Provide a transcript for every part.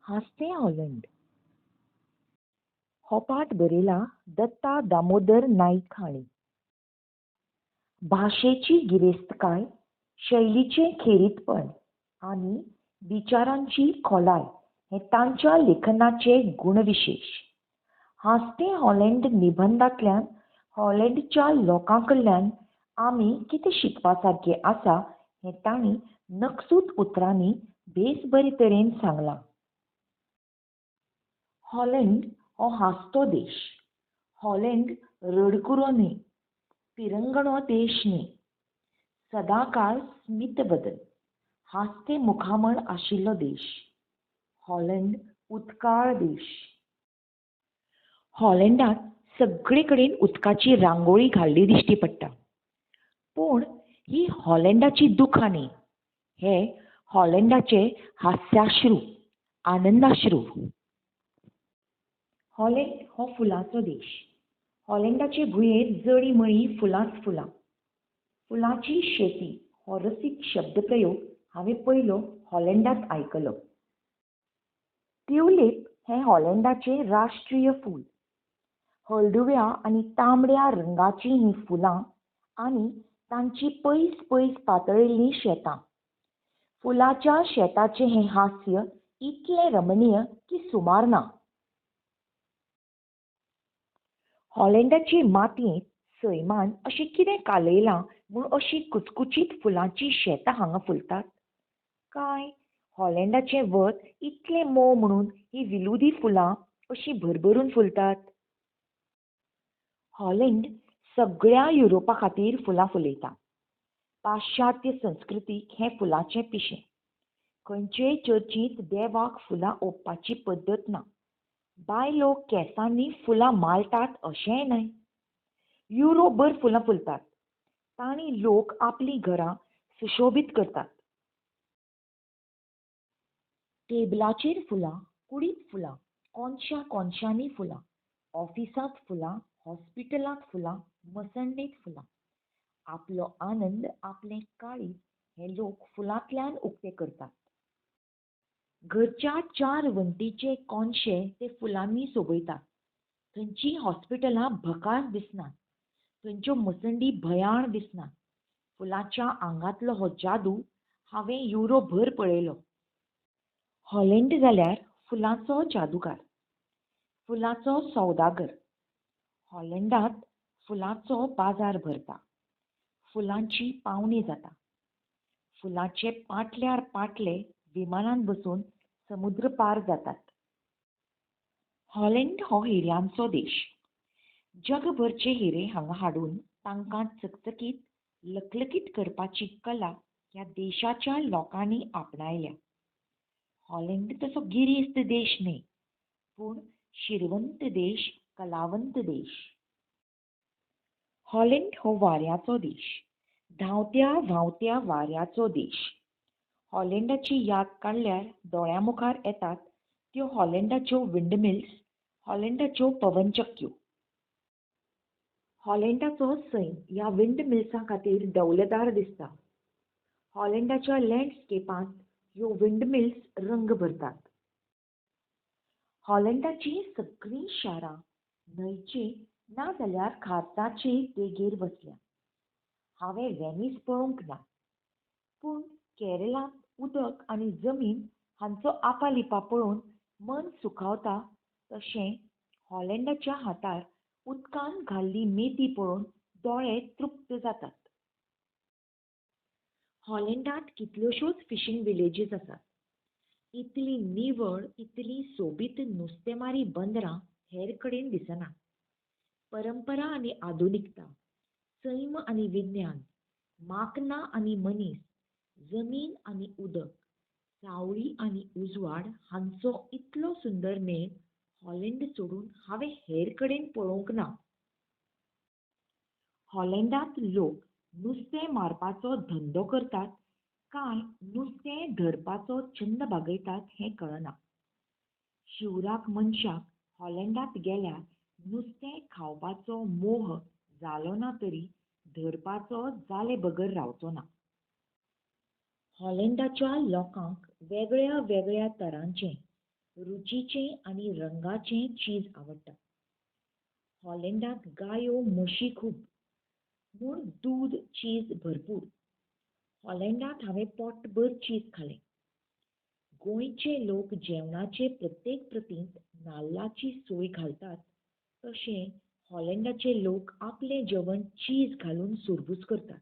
हांसतें Holland हो पाठ बरयला दत्ता दामोदर नायक हांणी. भाशेची गिरेस्तकाय, शैलीचें खेरीतपण आनी विचारांची खोलाय हें तांच्या लेखनाचे गुणविशेश. हांसतें हॉलंड निबंदांतल्यान हॉलंडच्या लोकां कडल्यान आमी कितें शिकपा सारकें आसा हें तांणी नकसूद उतरांनी बेस बरे तरेन सांगलां. हॉलंड हो हांसतो देश. हॉलंड रडकुरो न्हय, पिरंगणो देश न्हय. सदांकाळ स्मितवदन, हांसतें मुखामळ आशिल्लो देश. हॉलंड उदकाळ देश. हॉलंडांत सगळे कडेन उदकाची रांगोळी घाल्ली दिश्टी पडटा. पूण ही हॉलंडाची दुखां न्ही, हे हॉलंडाचे हास्याश्रू, आनंदाश्रू. हॉलंड हो फुलांचो देश. हॉलंडाचे भुंयेर जळीं मळीं फुलांच फुलां. फुलांची शेती हो रसीक शब्दप्रयोग हांवें पयलो हॉलंडांत आयकलो. ट्युलिप हें हॉलंडाचें राष्ट्रीय फूल. हळदुव्या आनी तांबड्या रंगाचीं हीं फुलां आनी तांची पयस पयस पातळिल्लीं शेतां. फुलाच्या शेताचें हें हास्य इतलें रमणीय की सुमार ना. हॉलंडाचे मातयेंत सैमान अशें कितें कालयलां म्हूण अशीं कुचकुचीत फुलांचीं शेतां हांगा फुलतात? काय हॉलंडाचें वत इतलें मोव म्हणून हीं विलुदी फुलां अशीं भरभरून फुलतात? हॉलंड सगळ्या युरोपा खातीर फुलां फुलयता. पाश्चात्य संस्कृतीक हें फुलांचें पिशें. खंयचेय चर्चींत देवाक फुलां ओंपपाची पद्दत ना. बायलो केंसांनी फुलां माळटात अशेंय न्हय. युरोपभर फुलां फुलतात. तांणी लोक आपलीं घरां सुशोभीत करतात. टेबलाचेर फुलां, कुडींत फुलां, कोनशा कोनशांनी फुलां, ऑफिसांत फुलां, हॉस्पिटलांत फुलां, मसंडेंत फुलां. आपलो आनंद, आपलें काळीज हे लोक फुलांतल्यान उक्तें करतात. घरच्या चार वण्टीचे कोनशे ते फुलांनी सोबयतात. थंयचीं हॉस्पिटलां भकास दिसनात, थंयच्यो मसंडी भयाण दिसनात. फुलांच्या आंगांतलो हो जादू हांवें युरोपभर पळयलो. हॉलंड जाल्यार फुलांचो जादूगार, फुलांचो सौदागर. हॉलंडांत फुलांचो बाजार भरता, फुलांची पावणी जाता. फुलांचे पाटल्यार पाटले विमानांत बसून समुद्र पार जातात. हॉलंड हो हिऱ्यांचो देश. जगभरचे हिरे हांगा हाडून तांकां चकचकीत, लकलकीत करपाची कला ह्या देशाच्या लोकांनी आपणायल्या. हॉलंड तसो गिरेस्त देश न्हय, पूण शिरवंत देश, कलावंत देश. हॉलंड हो वाऱ्याचो देश, धांवत्या व्हांवत्या वाऱ्याचो देश. हॉलंडाची याद काडल्यार दोळ्यां मुखार येतात त्यो हॉलंडाच्यो विंडमिल्स, हॉलंडाच्यो पवनचक्क्यो. हॉलंडाचो सैम ह्या विंडमिल्सां खातीर डौलदार दिसता. हॉलंडाच्या लँडस्केपांत ह्यो विंडमिल्स रंग भरतात. हॉलंडाचीं सगळीं शारां न्हंयचे ना जाल्यार खारजाचे देगेर वसल्यांत. हांवें व्हेनीस पळोवंक ना, पूण केरळांत उदक आनी जमीन हांचो आपालिपा पळोवन मन सुखावता तशें हॉलंडाच्या हातार उदकान घाल्ली मेथी पळोवन दोळे तृप्त जातात. हॉलंडांत कितल्योश्योच फिशींग विलेजीस आसात. इतली निवळ, इतली सोबीत नुस्तेमारी बंदरां हेर कडेन दिसनात. परंपरा आनी आधुनिकता, सैम आनी विज्ञान, माकनां आनी मनीस, जमीन आनी उदक, सावळी आनी उजवाड हांचो इतलो सुंदर मेळ हॉलंड सोडून हांवें हेर कडेन पळोवंक ना. हॉलंडांत लोक नुस्तें मारपाचो धंदो करतात काय नुस्तें धरपाचो छंद भागयतात हें कळना. शिवराक मनशाक हॉलंडांत गेल्यार नुस्तें खावपाचो मोह जालो ना तरी धरपाचो जाले बगर रावचो ना. हॉलंडाच्या लोकांक वेगळ्या वेगळ्या तरांचें, रुचीचें आनी रंगाचें चीज आवडटा. हॉलंडांत गायो म्हशी खूब म्हूण दूद चीज भरपूर. हॉलंडांत हांवें पोटभर चीज खालें. गोंयचे लोक जेवणाचे प्रत्येक प्रतींत नाल्लाची सोय घालतात तशें हॉलंडाचे लोक आपलें जेवण चीज घालून सुरबूस करतात.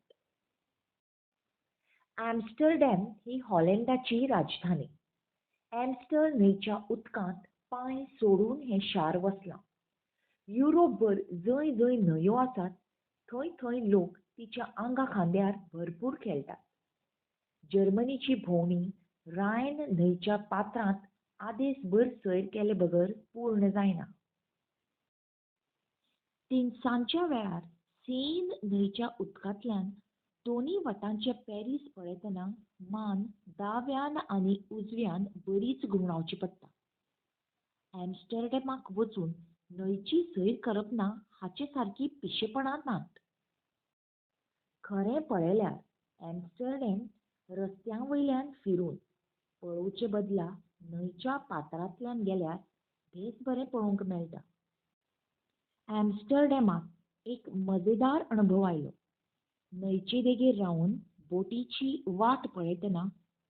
ॲम्स्टरडॅम ही हॉलंडाची राजधानी. ॲम्स्टल न्हंयच्या उदकांत पांय सोडून हें शार वसलां. युरोपभर जंय जंय न्हंयो आसात थंय थंय लोक तिच्या आंगा खांद्यार भरपूर खेळटात. जर्मनीची भोंवडी रायन न्हंयच्या पात्रांत आदेसभर सैर केले बगर पूर्ण जायना. तिनसांजच्या वेळार सीन न्हंयच्या उदकांतल्यान दोनी वटांचे पॅरीस पळयतना मान दाव्यान आनी उजव्यान बरीच घुंवडावची पडटा. ॲम्स्टरडॅमाक वचून न्हंयची सैर करप ना हाचे सारकी पिशेपणां नात. खरें पळयल्यार ॲम्स्टरडॅम रस्त्यांवयल्यान फिरून पळोवचे बदला न्हंयच्या पात्रांतल्यान गेल्यार भेस बरें पळोवंक मेळटा. ॲम्स्टरडॅमाक एक मजेदार अणभव आयलो. न्हंयचे देगेर रावन बोटीची वाट पळयतना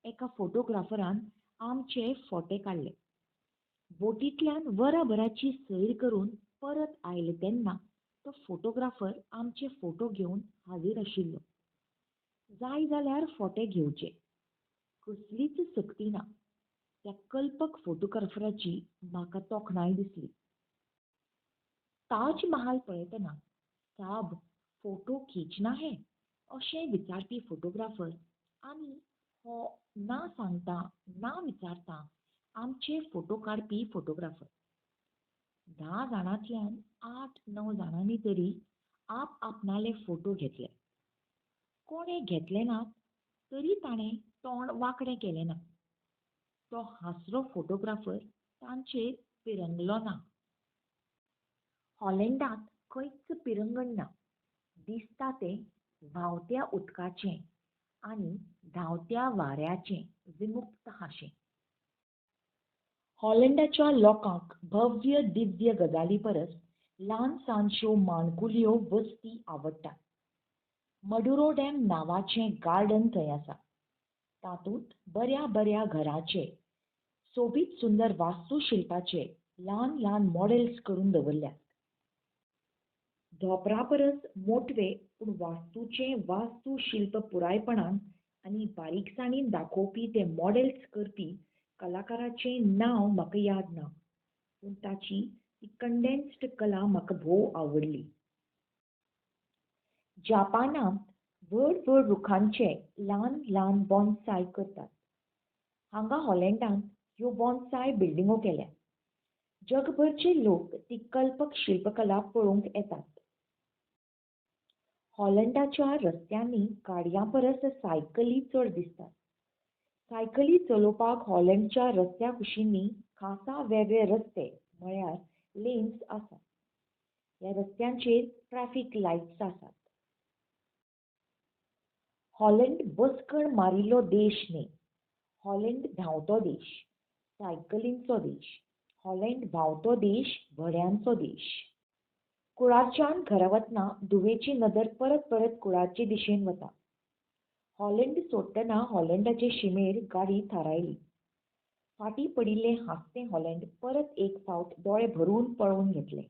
एका फोटोग्राफरान आमचे फोटे काडले. बोटींतल्यान वराभराची सैर करून परत आयले तेन्ना तो फोटोग्राफर आमचे फोटो घेवन हाजीर आशिल्लो. जाय जाल्यार फोटे घेवचे, कसलीच सक्ती ना. त्या कल्पक फोटोग्राफराची म्हाका तोखणाय दिसली. ताज महाल पळयतना साब फोटो खींचना है अशें विचारपी फोटोग्राफर आनी हो ना सांगता ना विचारता आमचे फोटो काडपी फोटोग्राफर. 10 जाणांतल्यान 8-9 जाणांनी तरी आप आपणाले फोटो घेतले. कोणें घेतले नात तरी ताणें तोंड वांकडें केलें ना. तो हांसरो फोटोग्राफर तांचेर पिरंगलो ना. हॉलंडांत खंयच पिरंगण ना. दिसता तें व्हांवत्या उदकाचें आनी धांवत्या वाऱ्याचें विमुक्त हांशें. हॉलंडाच्या लोकांक भव्य दिव्य गजाली परस ल्हान सानश्यो माणकुल्यो वस्ती आवडटात. मडुरोडॅम नांवाचें गार्डन थंय आसा. तातूंत बऱ्या बऱ्या घराचे सोबीत सुंदर वास्तुशिल्पाचे ल्हान ल्हान मॉडेल्स करून दवरल्यात. धोंपरा परस मोटवे पूण वास्तूचें वास्तुशिल्प पुरायपणान आनी बारीकसाणीन दाखोवपी ते मॉडेल्स करपी कलाकाराचें नांव म्हाका याद ना, पूण ताची ती कंडेन्स्ड कला म्हाका भोव आवडली. जापानांत व्हड व्हड रुखांचे ल्हान ल्हान बॉन्साय करतात. हांगा हॉलंडांत ह्यो बॉन्साय बिल्डिंगो केल्यात. जगभरचे लोक ती कल्पक शिल्पकला पळोवंक येतात. हॉलंडाच्या रस्त्यांनी गाडयां परस सायकली चड दिसतात. सायकली चलोवपाक हॉलंडच्या रस्त्या कुशींनी खासा वेगळे रस्ते म्हळ्यार लेन्स आसात. ह्या रस्त्यांचेर ट्रॅफिक लायट्स आसात. हॉलंड बसकण मारिल्लो देश न्ही. हॉलंड धांवतो देश, सायकलींचो देश. हॉलंड व्हांवतो देश, व्हड्यांचो देश. कुळारच्यान घरा वतना धुवेची नदर परत परत कुळारचे दिशेन वता. हॉलंड सोडटना हॉलंडाचे शिमेर गाडी थारायली. फाटीं पडिल्लें हांसतें हॉलंड परत एक फावट दोळे भरून पळोवन घेतले.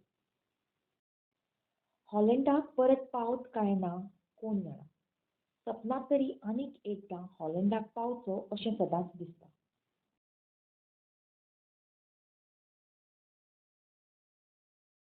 हॉलंडाक परत पावत काय ना कोण जाणा. सपनांत तरी आनीक एकदां हॉलंडाक पावचो अशें सदांच दिसता.